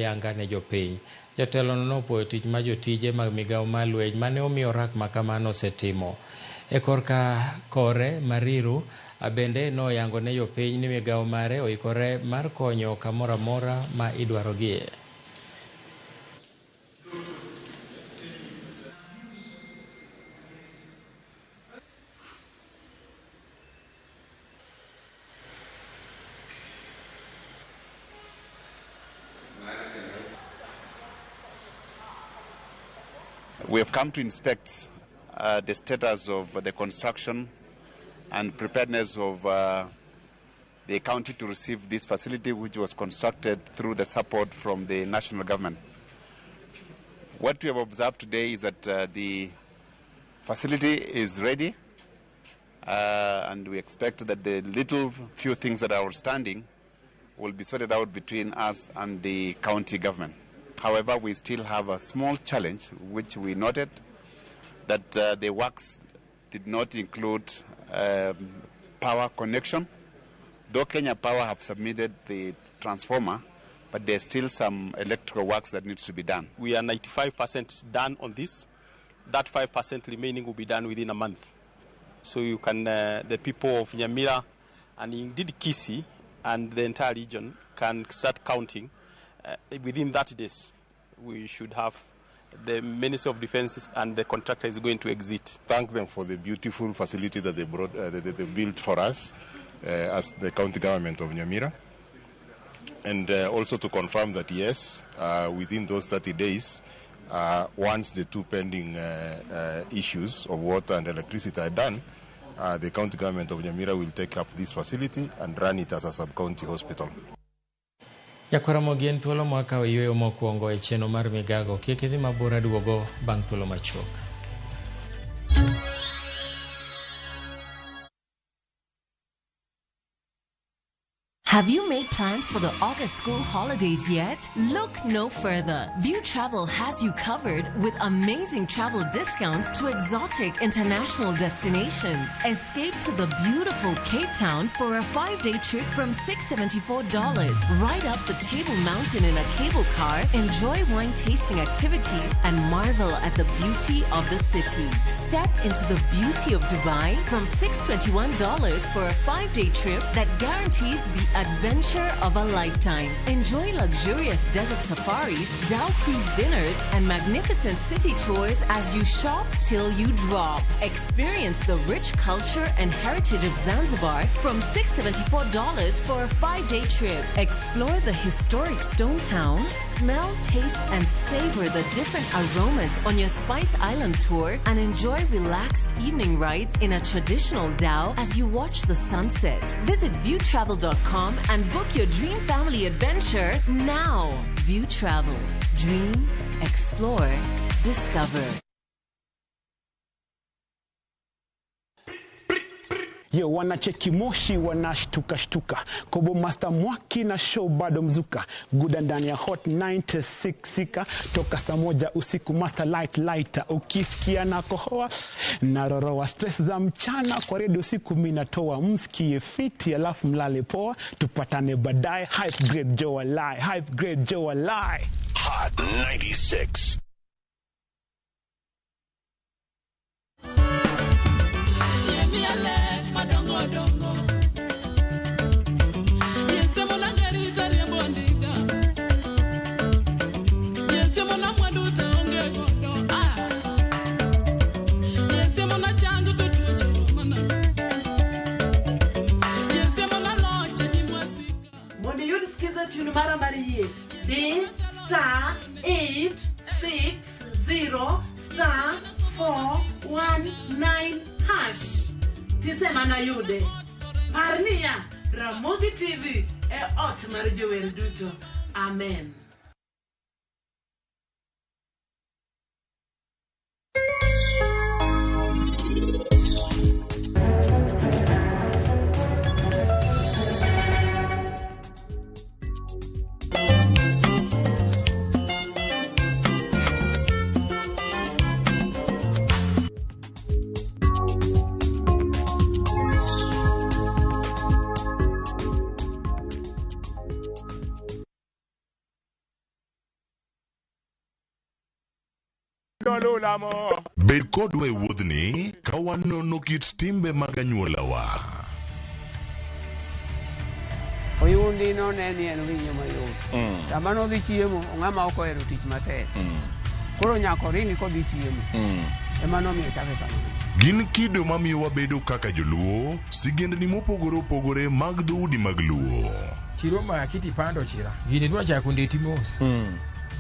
Ayanga ne jopiny. Jatelono nopuoyo tich ma jotije mag migawo mar lweny mane omi orak makamano osetimo. E korka kore, Mariru bende noyango ne jopiny ni migawo mare oikore mar konyo kamoro amora ma idwarogie. We have come to inspect the status of the construction and preparedness of the county to receive this facility, which was constructed through the support from the national government. What we have observed today is that the facility is ready, and we expect that the little few things that are outstanding will be sorted out between us and the county government. However, we still have a small challenge, which we noted, that the works did not include power connection. Though Kenya Power have submitted the transformer, but there's still some electrical works that needs to be done. We are 95% done on this. That 5% remaining will be done within a month. So you can, the people of Nyamira and indeed Kisii and the entire region can start counting. Within 30 days, we should have the Ministry of Defense and the contractor is going to exit. Thank them for the beautiful facility that they brought, that they built for us as the county government of Nyamira. And also to confirm that yes, within those 30 days, once the two pending issues of water and electricity are done, the county government of Nyamira will take up this facility and run it as a sub-county hospital. Nyakwaramogi en thuolo mwakawo yueyo mokwongo e chenro mar migago. Kik idhi mabor aduogo bang' thuolo machuok. Have you made plans for the August school holidays yet? Look no further. View Travel has you covered with amazing travel discounts to exotic international destinations. Escape to the beautiful Cape Town for a 5-day trip from $674. Ride up the Table Mountain in a cable car, enjoy wine tasting activities, and marvel at the beauty of the city. Step into the beauty of Dubai from $621 for a 5-day trip that guarantees the adventure of a lifetime. Enjoy luxurious desert safaris, dhow cruise dinners, and magnificent city tours as you shop till you drop. Experience the rich culture and heritage of Zanzibar from $674 for a 5-day trip. Explore the historic Stone Town, smell, taste, and savor the different aromas on your Spice Island tour, and enjoy relaxed evening rides in a traditional dhow as you watch the sunset. Visit viewtravel.com and book your dream family adventure now. View Travel. Dream, explore, discover. Yo, wanacheki moshi wanashtuka shtuka. Kobo Master Mwaki na show bado mzuka. Guda ndani ya Hot 96 sika. Toka saa 1 usiku Master Light Lighter. Ukisikia na kohoa naroroa stress za mchana kwa radio usiku mimi natoa. Msikie fiti alafu mlale poa. Tupatane baadaye. Hype Grade Joe Alai. Hype Grade Joe Alai. Hot 96. Tune mara mar yie D star 8 6 0 star 4 1 9 hash. Tisema na yude. Parnia Ramogi TV e ot mar jower duto. Amen. Bed kodwa e wuodhni ka wanono kit timbe mag anyuolawa. Oyundi none ni en winyo mayot. Sama nodhi chiemo, ng'ama ok ohero tich matek. Koro nyaka oringi kodhi chiemo. Ema nomiyo chake kamano. Gin kido mamiyo wabedo kaka joluo, sigendni mopogore opogore mag dhoudi mag luo. Chiro maki tipando chira. Gini dwa chako ndeti mos.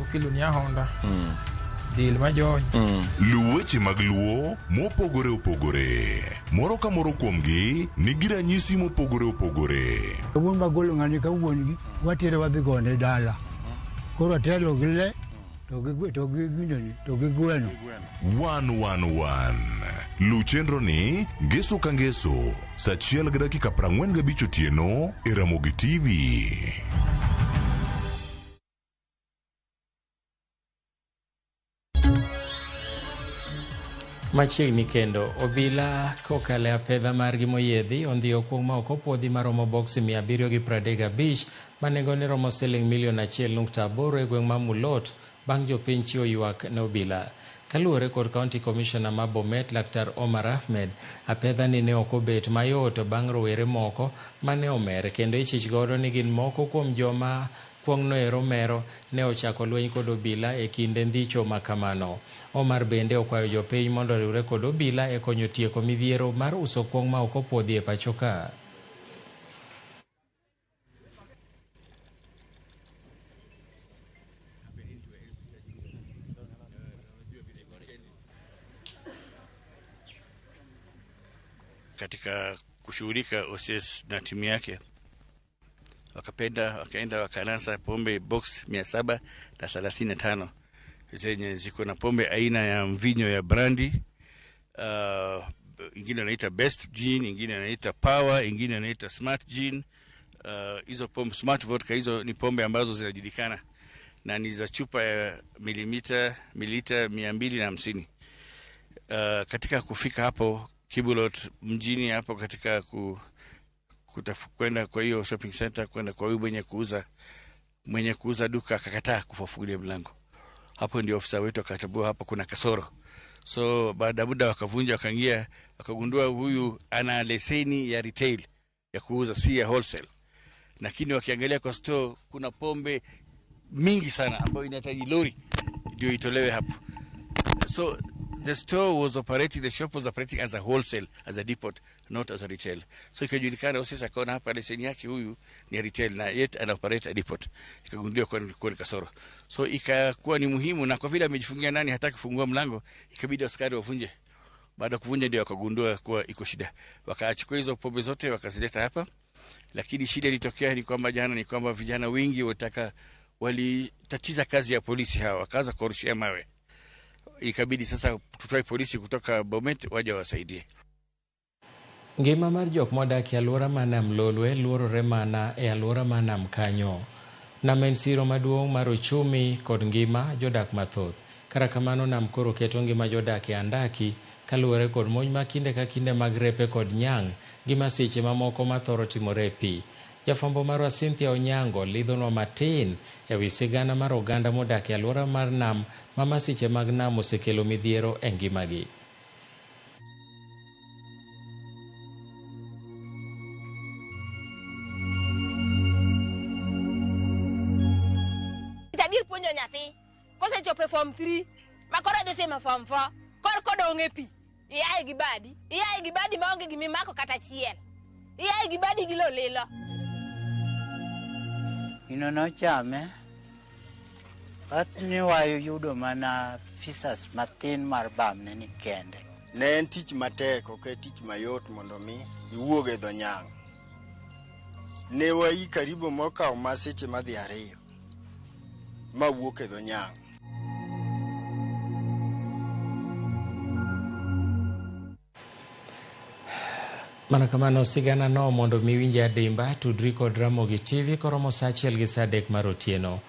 Okelo ni ahonda. Del majony. Luw weche mag luo mopogore opogore. Moro ka moro kuomgi nigi ranyisi mopogore opogore. Wuon magolo ng'ani ka wuon gi watere wadhi gone dala. Koro atelo gi le to gi to gi gineni to gi gweno. 111. Luw chenro ni ngeso ka ngeso saa 1:45 otieno e Ramogi TV. Machiegni kendo, obila kokalo e apedha margi moyiedhi ondhiyo kuong' ma ok opuodhi maromo boksi 735 ma nengone romo siling milion 1.8 e gweng' ma Mulot bang' jopiny chiwo ywak ne obila. Kaluwore kod County Commissioner ma Bomet Laktar Omar Ahmed, apedha ni ne ok obet mayot bang' rowere moko mane omer kendo ichich godo ni gin moko kuom joma kuong' noero mero ne ochako lweny kod obila e kinde ndhicho ma kamano. Omar bende okwayo jopiny mondo oriwre kod obila e konyo tieko midhiero mar uso kuong' ma ok opuodhi e pacho ka. Katika kushughulika OCS na timu yake wakapenda wakaenda wakanasa pombe box 735 zenye ziko na pombe aina ya mvinyo ya brandi, ingine wanaita Best Gin, ingine wanaita Power, ingine wanaita Smart Gin. Hizo pombe Smart Vodka, hizo ni pombe ambazo zinajulikana na ni za chupa ya mililita 250. Katika kufika hapo Kibulot mjini hapo, katika kwenda kwa hiyo shopping center, kwenda kwa huyu mwenye kuuza duka akakataa kufungulia mlango. Hapo ndio ofisa wetu akatambua hapo kuna kasoro. So baada ya muda wakavunja, wakaingia, wakagundua huyu ana leseni ya retail ya kuuza, si ya wholesale. Lakini wakiangalia kwa store kuna pombe mingi sana ambayo inahitaji lori ndio itolewe hapo. So the store was operating, the shop was operating as a wholesale, as a depot, not as a retail. So ikajulikana OCS akaona hapa leseni yake huyu ni retail na yet ana operate a depot. Ikagunduliwa kwa ni kasoro. So ikakuwa ni muhimu, na kwa vile amejifungia ndani hataki kufungua mlango, ikabidi askari wavunje. Baada kuvunja ndio wakagundua kuwa iko shida. Wakachukua hizo pombe zote wakazileta hapa. Lakini shida ilitokea ni kwamba jana ni kwamba vijana wengi walitatiza kazi ya polisi hawa, wakaanza kurushia mawe. Ikabidi sasa tutoe polisi kutoka Bomet waje wasaidie. Ngima mar jok modak e alwora ma Nam Lolwe luorore mana e alwora ma Nam kanyo. Nam en siro maduong' mar uchumi kod ngima jodak mathoth. Kata kamano nam koro keto ngima jodak e andaki kaluwore kod monj ma kinde ka kinde mag repe kod nyang' gi masiche mamoko mathoro timore e pi. Jafwambo marwa Cynthia Onyango lidhonwa matin e wi sigana mar oganda modak e alwora mar nam ma masiche mag nam osekelo midhiero e ngimagi. Tadir puonjo nyathi kosechopo e form 3 ma koro dhi timo form 4 kor kodong' e pi iyae gi badi, iyae gi badi maonge gimimako kata achiel, iyae gi badi gi lo lilo. Gino nochame, but ni wayudo mana fisas matin mar bamne ni kende. Ne en tich matek, ok en tich mayot mondo mi iwuog e dho nyang'. Ne wayi karibu mokawo ma seche madhi 2 mawuok e dho nyang'. Mana kamano sigana no mondo mi winje adimba tudri kod Ramogi TV koromo saa 1 gi saa 3 mar otieno.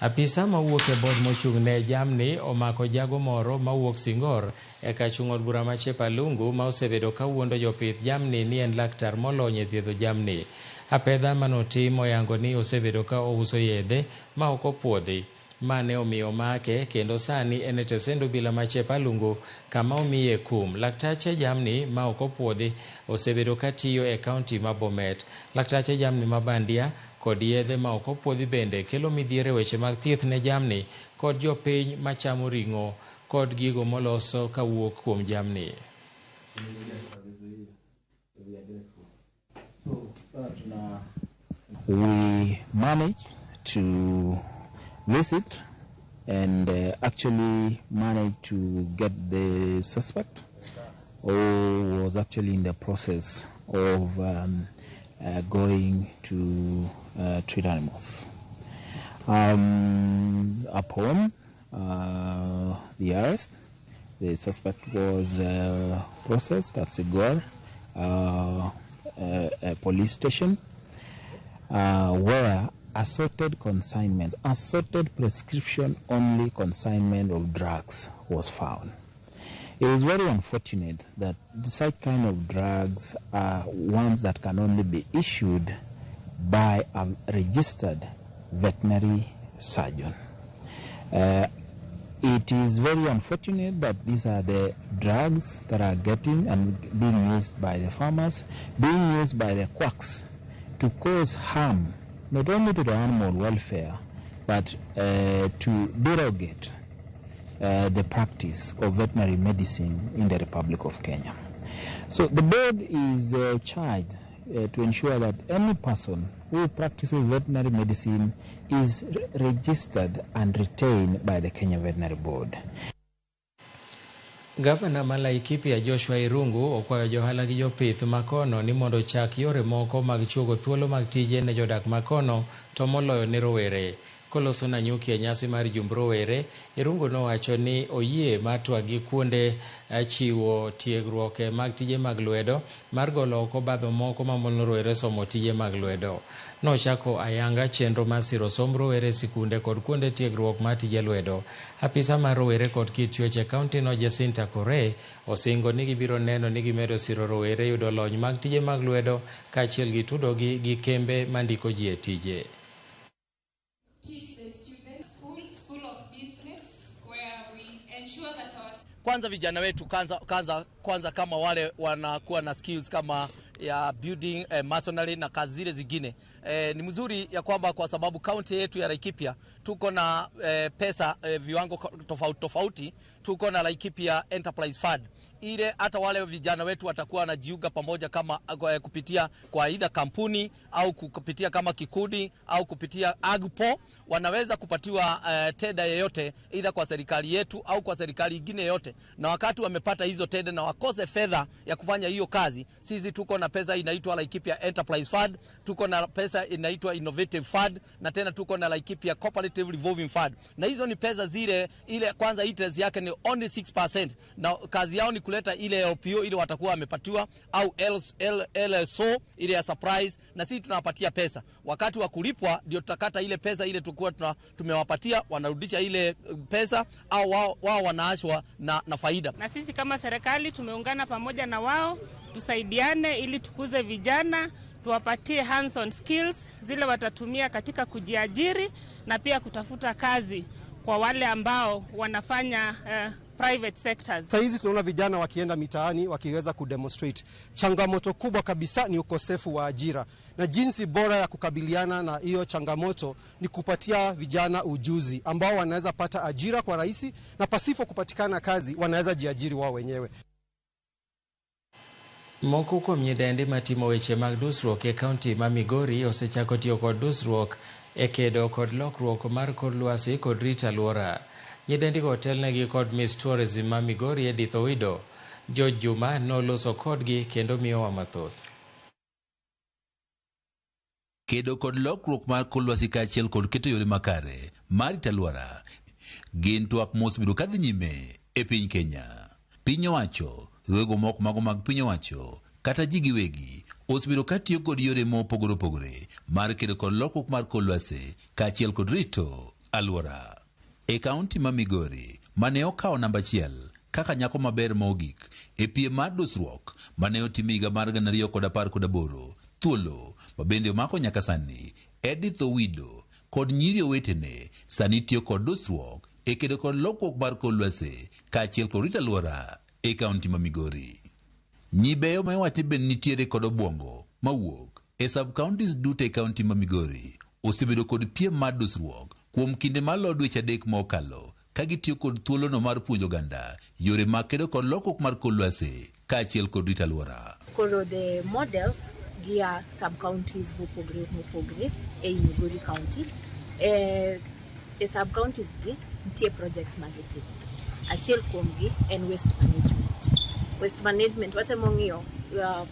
Apisa mawuok e bod mochung' ne jamni omako jago moro mawuok Singor e kachung' od bura ma Chepalungu ma osebedo kawuondo jopith jamni ni en laktar molony e thiedho jamni. Apedha manotim oyango ni osebedo ka ouso yedhe ma ok opuodhi. Ma ne omiyo omake kendo sani en e tesend obila ma Chepalungu kama omiye kum. Laktache jamni ma ok opuodhi osebedo ka tiyo e kaunti ma Bomet. Laktache jamni ma bandia kod yedhe ma ok opuodhi bende kelo midhiero e weche mag thieth ne jamni kod jopiny machamo ring'o kod gigo moloso kawuok kuom jamni. We managed to visit and actually managed to get the suspect who was actually in the process of going to treat animals. Upon the arrest, the suspect was processed at Sigor police station, where assorted consignments, assorted prescription-only consignment of drugs was found. It is very unfortunate that such kind of drugs are ones that can only be issued by a registered veterinary surgeon. It is very unfortunate that these are the drugs that are getting and being used by the farmers, being used by the quacks to cause harm not only to the animal welfare, but to derogate the practice of veterinary medicine in the Republic of Kenya. So the board is charged to ensure that any person who practices veterinary medicine is registered and retained by the Kenya Veterinary Board. Gavana ma Laikipia Joshua Irungu okwayo johala gi jopith makono ni mondo ochak yore moko mag chuogo thuolo mag tije ne jodak makono to moloyo ne rowere. Koloso Nanyuki e nyasi mar jumb rowere, Irungu nowacho ni oyie mar twak gi kuonde chiwo tiegruok mag tije mag lwedo mar golo oko obadho moko mamono rowere somo tije mag lwedo. Nochako ayanga chenro mar siro somb rowere e sikunde kod kuonde tiegruok mar tije lwedo. Apisa mar rowere kod kit chwech e kaunti no Jacinta Kore osingo ni gibiro neno ni gimedo siro rowere yudo lony mag tije mag lwedo kaachiel gi tudogi gi kembe mandiko ji e tije. Kwanza vijana wetu kwanza kama wale wanakuwa na skills kama ya building, masonry na kazi zile zingine. Ni mzuri ya kwamba kwa sababu county yetu ya Laikipia tuko na pesa viwango tofauti tofauti, tuko na Laikipia Enterprise Fund. Ile hata wale vijana wetu watakuwa wanajiunga pamoja kama kupitia kwa aidha kampuni au kupitia kama kikundi au kupitia AGPO, wanaweza kupatiwa tenda yoyote aidha kwa serikali yetu au kwa serikali nyingine yote. Na wakati wamepata hizo tenda na wakose fedha ya kufanya hiyo kazi, sisi tuko na pesa inaitwa Laikipia Enterprise Fund, tuko na pesa inaitwa Innovative Fund, na tena tuko na Laikipia Cooperative Revolving Fund. Na hizo ni pesa zile ile kwanza interest yake ni only 6%, na kazi yao ni kuleta ile LPO ile watakuwa wamepatiwa au LSO ile ya surprise, na sisi tunawapatia pesa. Wakati wa kulipwa ndio tutakata ile pesa ile tulikuwa tumewapatia, wanarudisha ile pesa au wao wanaashwa na faida. Na sisi kama serikali tumeungana pamoja na wao tusaidiane ili tukuze vijana, tuwapatie hands-on skills zile watatumia katika kujiajiri na pia kutafuta kazi kwa wale ambao wanafanya private sectors. Sasa hizi tunaona vijana wakienda mitaani wakiweza kudemonstrate. Changamoto kubwa kabisa ni ukosefu wa ajira, na jinsi bora ya kukabiliana na hiyo changamoto ni kupatia vijana ujuzi ambao wanaweza pata ajira kwa rahisi, na pasipo kupatikana kazi wanaweza jiajiri wao wenyewe. Moko kuom nyidendi matimo weche mag dusruok e kaunti ma Migori osechako tiyo kod dusruok e kedo kod lokruok mar kor lwasi kod rito alwora. Nyidendigo otelnegi kod Miss Tourism ma Migori Edith Owido. George Juma noloso kodgi kendo miyowa mathoth. Kedo kod lokruok mar kor lwasi kaachiel kod keto yore makare mar rito alwora gin twak mosebedo kadhi nyime e piny Kenya. Piny owacho, riwruoge moko mago mag piny owacho kata ji giwegi osebedo katiyo kod yore mopogore opogore mar kedo kod lokruok mar kor lwasi kaachiel kod rito alwora. E kaunti ma Migori mane okawo namba 1 kaka nyako maber mogik e piem mar dusruok mane otim higa mar 2018, thuolo mabende omako nyaka sani, Edith Owido kod nyiri owetene sani tiyo kod dusruok e kedo kod lokruok mar kor lwasi kaachiel kod rito alwora e kaunti ma Migori. Nyibeyo ma iwacho ni bende nitiere kod obwongo mawuok e sub-counties duto e kaunti ma Migori osebedo kod piem mar dusruok kuom kinde maloyo dweche 3 mokalo ka gitiyo kod thuolono mar puonjo oganda yore mag kedo kod lokruok mar kor lwasi kaachiel kod rito alwora. Koro the models gia sub-counties mopogre mopogre ei Migori County. E sub-counties gi nitie projects magitimo. Achiel kuomgi en waste management. Waste management watemo ng'iyo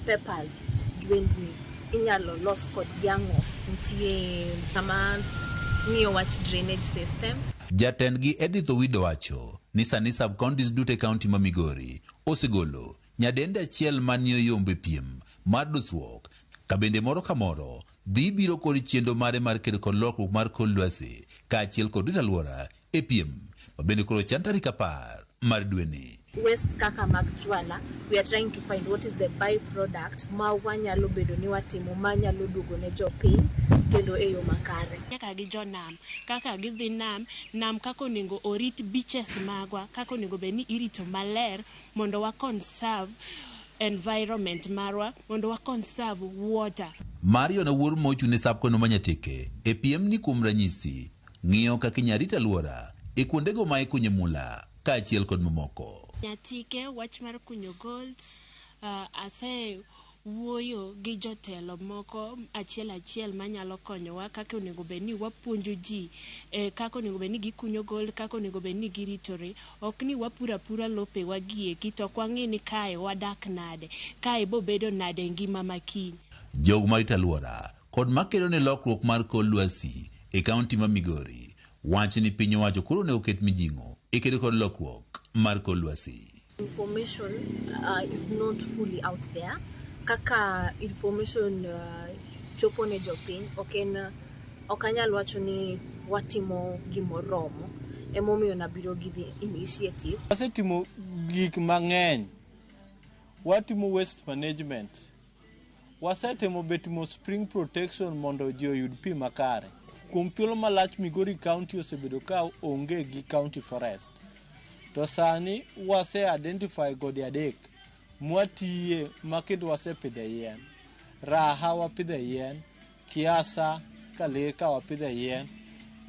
papers, jwendni inyalo los kod yang'o. Nitie kama ng'iyo wach drainage systems. Jatendgi Edith Owido wacho ni sani sub-counties duto e kaunti ma Migori osegolo nyadende achiel manie oyombo e piem mar dusruok ka bende moro ka moro dhi biro kod chenro mare mar kedo kod lokruok mar kor lwasi kaachiel kod rito alwora e piem ma bende koro chan tarik 10 mar dweni. Waste kaka mag jwala, we are trying to find what is the byproduct ma wanyalo bedo ni watimo manyalo duogo ne jopiny kendo e yo makare. Kaka gi jonam, kaka gidhi nam, nam kaka onego orit beaches magwa, kaka onego bed ni irito maler mondo wa conserve environment marwa, mondo wa conserve water. Mario na wuor mochung' ne sub-kono ma Nyatike e piem ni kuom ranyisi ng'iyo kaka inyalo rit alwora e kuondego ma ikunye mula kaachiel kod mamoko. Nyatike wach mar kunyo gold, ase wuoyo gi jotelo moko achiel achiel manyalo konyowa kaka onego bed ni wapuonjo ji kaka onego bed ni gikunyo gold, kaka onego bed ni giritore. Ok ni wapuro apura lopewa gieki to ok wang'i ni kae wadak nade, kae bobedo nade ngima makiny. Jogo marito alwora kod makedo ne lokruok mar kor lwasi e kaunti ma Migori wacho ni piny owacho koro onego oket mijing'o e kedo kod lokruok mar kor lwasi. Information is not fully out there. Kaka information chopo ne jopiny, ok anyal wacho ni watimo gimoromo. Emomiyo nabiro gi the initiative. Wasetimo gik mang'eny. Watimo waste management. Wasetemo betimo spring protection mondo ji oyud pi makare. Kuom thuolo malach Migori County osebedo ka onge gi county forest. To sani wase identify gode 3 mwatiye ma kendo wasepidhe yien. Raha wapidhe yien, Kiasa Kaleka wapidhe yien,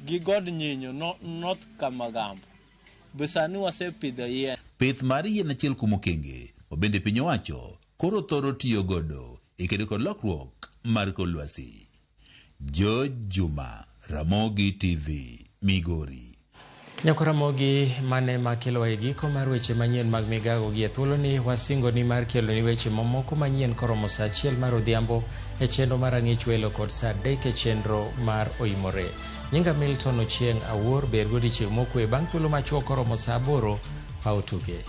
gi God Nyinyo North Kamagambo. Be sani wasepidho yien. Pith mar yien achiel kuom okenge ma bende piny owacho koro thoro tiyo godo e kedo kod lokruok mar kor lwasi. George Juma, Ramogi TV, Migori. Nyakoramogi mane makelowa e giko mar weche manyien mag migago gi e thuoloni wasingoni mar keloni weche mamoko manyien koromo saa 1 mar odhiambo e chenro mar Ang'ich Welo kod saa 3 e chenro mar Oimore. Nyinga Milton Ochieng' Awuor, ber godiechieng' mokwe bang' thuolo machuok koromo saa 8 paw tuke.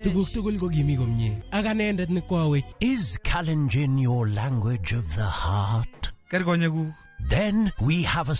Tuguk tugul ko kimi komie ak anendet ne koawech. Is Kalenjin your language of the heart? Ker konyekuk. Then we have a